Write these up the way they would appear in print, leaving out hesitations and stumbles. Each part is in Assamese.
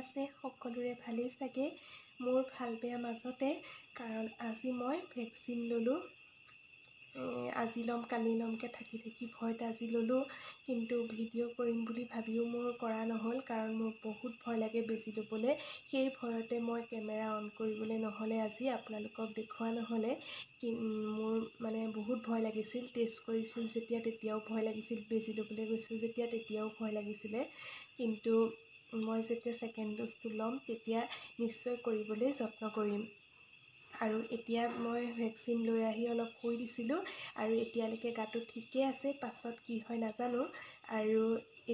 আছে সকলোৰে ভালেই চাগে। মোৰ ভাল বেয়া মাজতে, কাৰণ আজি মই ভেকচিন ল'লোঁ। আজি ল'ম কালি ল'মকৈ থাকি থাকি ভয়ত আজি ল'লোঁ, কিন্তু ভিডিঅ' কৰিম বুলি ভাবিও মোৰ কৰা নহ'ল, কাৰণ মোৰ বহুত ভয় লাগে বেজী ল'বলৈ। সেই ভয়তে মই কেমেৰা অন কৰিবলৈ নহ'লে, আজি আপোনালোকক দেখুওৱা নহ'লে। মোৰ মানে বহুত ভয় লাগিছিল। টেষ্ট কৰিছিল যেতিয়া তেতিয়াও ভয় লাগিছিল, বেজী ল'বলৈ গৈছোঁ যেতিয়া তেতিয়াও ভয় লাগিছিলে। কিন্তু মই যেতিয়া ছেকেণ্ড ড'জটো ল'ম তেতিয়া নিশ্চয় কৰিবলৈ যত্ন কৰিম। আৰু এতিয়া মই ভেকচিন লৈ আহি অলপ শুই দিছিলোঁ আৰু এতিয়ালৈকে গাটো ঠিকে আছে, পাছত কি হয় নাজানো। আৰু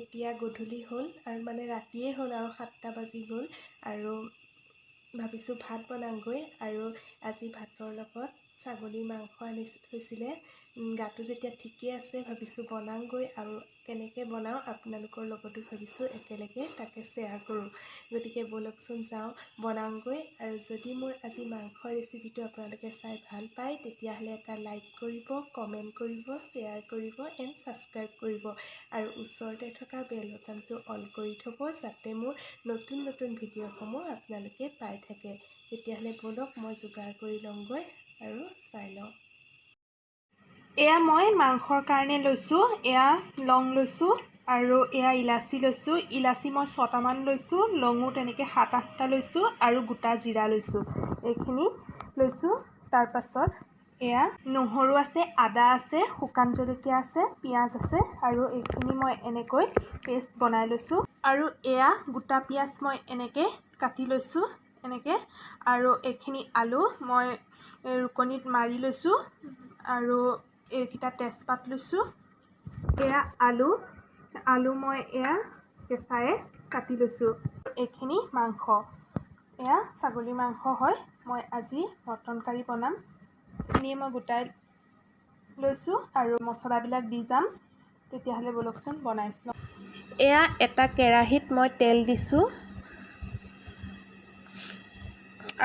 এতিয়া গধূলি হ'ল আৰু মানে ৰাতিয়ে হ'ল আৰু 7টা বাজি গ'ল আৰু ভাবিছোঁ ভাত বনামগৈ। আৰু আজি ভাতৰ লগত ছাগলীৰ মাংস আনি থৈছিলে। গাটো যেতিয়া ঠিকে আছে ভাবিছোঁ বনামগৈ আৰু কেনেকৈ বনাওঁ আপোনালোকৰ লগতো ভাবিছোঁ একেলগে তাকে শ্বেয়াৰ কৰোঁ। গতিকে ব'লকচোন যাওঁ বনাওঁগৈ। আৰু যদি মোৰ আজি মাংসৰ ৰেচিপিটো আপোনালোকে চাই ভাল পায় তেতিয়াহ'লে এটা লাইক কৰিব, কমেণ্ট কৰিব, শ্বেয়াৰ কৰিব এণ্ড ছাবস্ক্ৰাইব কৰিব আৰু ওচৰতে থকা বেল বটনটো অল কৰি থ'ব যাতে মোৰ নতুন নতুন ভিডিঅ'সমূহ আপোনালোকে পাই থাকে। তেতিয়াহ'লে ব'লক মই যোগাৰ কৰি লওঁগৈ আৰু চাই লওঁ। এয়া মই মাংসৰ কাৰণে লৈছোঁ, এয়া লং লৈছোঁ আৰু এয়া ইলাচি লৈছোঁ। ইলাচি মই 6টামান লৈছোঁ, লঙো তেনেকৈ 7-8টা লৈছোঁ আৰু গোটা জিৰা লৈছোঁ, এইখিনি লৈছোঁ। তাৰপাছত এয়া নহৰু আছে, আদা আছে, শুকান জলকীয়া আছে, পিঁয়াজ আছে আৰু এইখিনি মই এনেকৈ পেষ্ট বনাই লৈছোঁ। আৰু এয়া গোটা পিঁয়াজ মই এনেকৈ কাটি লৈছোঁ এনেকৈ। আৰু এইখিনি আলু মই ৰুকনিত মাৰি লৈছোঁ আৰু এইকেইটা তেজপাত লৈছোঁ। এয়া আলু মই এয়া কেঁচায়ে কাটি লৈছোঁ। এইখিনি মাংস, এয়া ছাগলী মাংস হয়। মই আজি মটন কাৰী বনাম। এইখিনিয়ে মই গোটাই লৈছোঁ আৰু মছলাবিলাক দি যাম। তেতিয়াহ'লে ব'লকচোন বনাই লওঁ। এয়া এটা কেৰাহীত মই তেল দিছোঁ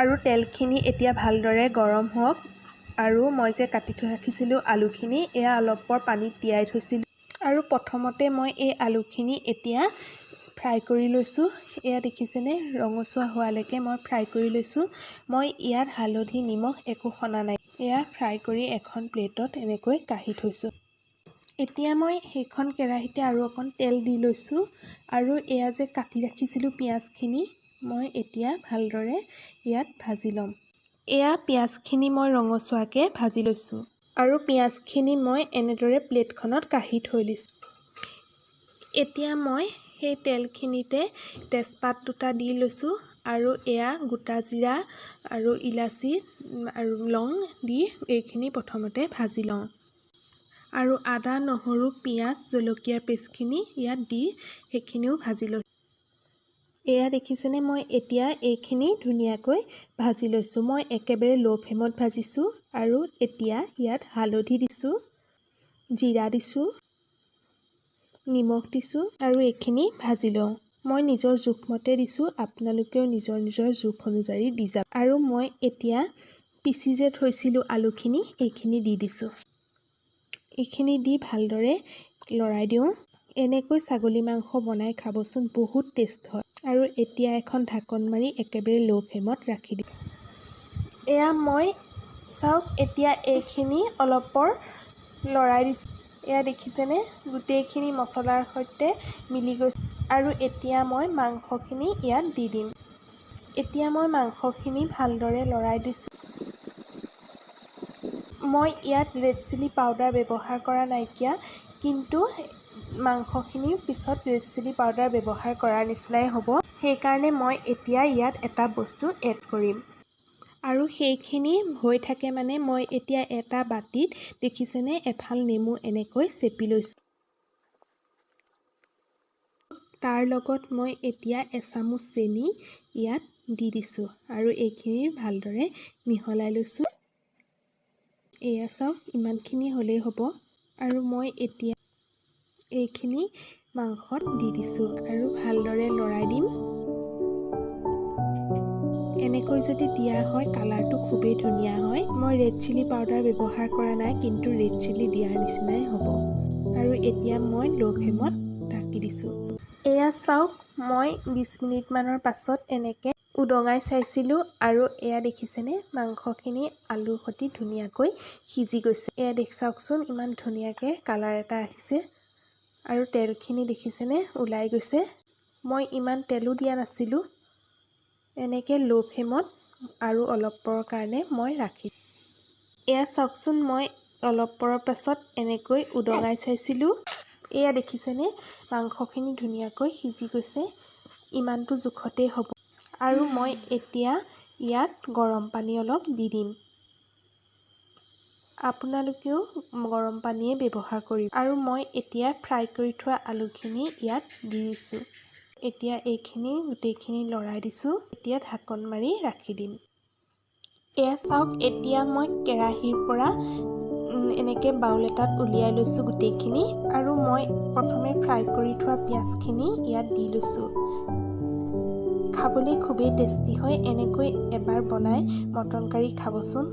আৰু তেলখিনি এতিয়া ভালদৰে গৰম হওক। আৰু মই যে কাটি থৈ ৰাখিছিলোঁ আলুখিনি, এয়া অলপ পৰ পানীত তিয়াই থৈছিলোঁ। আৰু প্ৰথমতে মই এই আলুখিনি এতিয়া ফ্ৰাই কৰি লৈছোঁ। এয়া দেখিছেনে, ৰঙচুৱা হোৱালৈকে মই ফ্ৰাই কৰি লৈছোঁ। মই ইয়াত হালধি নিমখ একো সনা নাই। এয়া ফ্ৰাই কৰি এখন প্লেটত এনেকৈ কাঢ়ি থৈছোঁ। এতিয়া মই সেইখন কেৰাহীতে আৰু অকণ তেল দি লৈছোঁ। আৰু এয়া যে কাটি ৰাখিছিলোঁ পিঁয়াজখিনি, মই এতিয়া ভালদৰে ইয়াত ভাজি ল'ম। এয়া পিঁয়াজখিনি মই ৰঙচুৱাকৈ ভাজি লৈছোঁ আৰু পিঁয়াজখিনি মই এনেদৰে প্লেটখনত কাঢ়ি থৈ দিছোঁ। এতিয়া মই সেই তেলখিনিতে তেজপাত দুটা দি লৈছোঁ আৰু এয়া গোটা জিৰা আৰু ইলাচি আৰু লং দি এইখিনি প্ৰথমতে ভাজি লওঁ। আৰু আদা নহৰু পিঁয়াজ জলকীয়াৰ পেষ্টখিনি ইয়াত দি সেইখিনিও ভাজি লৈছোঁ। এয়া দেখিছেনে, মই এতিয়া এইখিনি ধুনীয়াকৈ ভাজি লৈছোঁ। মই একেবাৰে ল' ফ্লেমত ভাজিছোঁ। আৰু এতিয়া ইয়াত হালধি দিছোঁ, জিৰা দিছোঁ, নিমখ দিছোঁ আৰু এইখিনি ভাজি লওঁ। মই নিজৰ জোখমতে দিছোঁ, আপোনালোকেও নিজৰ নিজৰ জোখ অনুযায়ী দি যাব। আৰু মই এতিয়া পিচি যে থৈছিলোঁ আলুখিনি, এইখিনি দি দিছোঁ। এইখিনি দি ভালদৰে লৰাই দিওঁ। এনেকৈ ছাগলী মাংস বনাই খাবচোন, বহুত টেষ্ট হয়। আৰু এতিয়া এখন ঢাকন মাৰি একেবাৰে ল' ফ্লেমত ৰাখি দিম। এয়া মই চাওক, এতিয়া এইখিনি অলপ পৰ লৰাই দিছোঁ। এয়া দেখিছেনে, গোটেইখিনি মছলাৰ সৈতে মিলি গৈছে। আৰু এতিয়া মই মাংসখিনি ইয়াত দি দিম। এতিয়া মই মাংসখিনি ভালদৰে লৰাই দিছোঁ। মই ইয়াত ৰেড চিলি পাউডাৰ ব্যৱহাৰ কৰা নাইকিয়া, কিন্তু মাংসখিনি পিছত ৰেড চিলি পাউডাৰ ব্যৱহাৰ কৰাৰ নিচিনাই হ'ব। সেইকাৰণে মই এতিয়া ইয়াত এটা বস্তু এড কৰিম। আৰু সেইখিনি হৈ থাকে মানে মই এতিয়া এটা বাতিত দেখিছেনে এফাল নেমু এনেকৈ চেপি লৈছোঁ। তাৰ লগত মই এতিয়া এচামুচ চেনি ইয়াত দি দিছোঁ আৰু এইখিনি ভালদৰে মিহলাই লৈছোঁ। এয়া চাওক, ইমানখিনি হ'লেই হ'ব। আৰু মই এতিয়া এইখিনি মাংসত দি দিছোঁ আৰু ভালদৰে লৰাই দিম। এনেকৈ যদি দিয়া হয় কালাৰটো খুবেই ধুনীয়া হয়। মই ৰেড চিলি পাউডাৰ ব্যৱহাৰ কৰা নাই, কিন্তু ৰেড চিলি দিয়াৰ নিচিনাই হ'ব। আৰু এতিয়া মই ল' ফ্লেমত ঢাকি দিছোঁ। এয়া চাওক, মই 20 মিনিটমানৰ পাছত এনেকৈ উদঙাই চাইছিলোঁ আৰু এয়া দেখিছেনে, মাংসখিনি আলুৰ সৈতে ধুনীয়াকৈ সিজি গৈছে। এয়া দেখি চাওকচোন, ইমান ধুনীয়াকৈ কালাৰ এটা আহিছে আৰু তেলখিনি দেখিছেনে ওলাই গৈছে। মই ইমান তেলো দিয়া নাছিলোঁ। এনেকৈ ল' ফ্লেমত আৰু অলপ পৰৰ কাৰণে মই ৰাখি, এয়া চাওকচোন, মই অলপ পৰৰ পাছত এনেকৈ উদঙাই চাইছিলোঁ। এয়া দেখিছেনে, মাংসখিনি ধুনীয়াকৈ সিজি গৈছে। ইমানটো জোখতেই হ'ব আৰু মই এতিয়া ইয়াত গৰম পানী অলপ দি দিম। আপোনালোকেও গৰম পানীয়ে ব্যৱহাৰ কৰিব। আৰু মই এতিয়া ফ্ৰাই কৰি থোৱা আলুখিনি ইয়াত দি দিছোঁ। এতিয়া এইখিনি গোটেইখিনি লৰাই দিছোঁ। এতিয়া ঢাকন মাৰি ৰাখি দিম। এয়া চাওক, এতিয়া মই কেৰাহীৰ পৰা এনেকৈ বাউল এটাত উলিয়াই লৈছোঁ গোটেইখিনি আৰু মই প্ৰথমে ফ্ৰাই কৰি থোৱা পিঁয়াজখিনি ইয়াত দি লৈছোঁ। খাবলৈ খুবেই টেষ্টি হয়। এনেকৈ এবাৰ বনাই মটন কাৰী খাবচোন।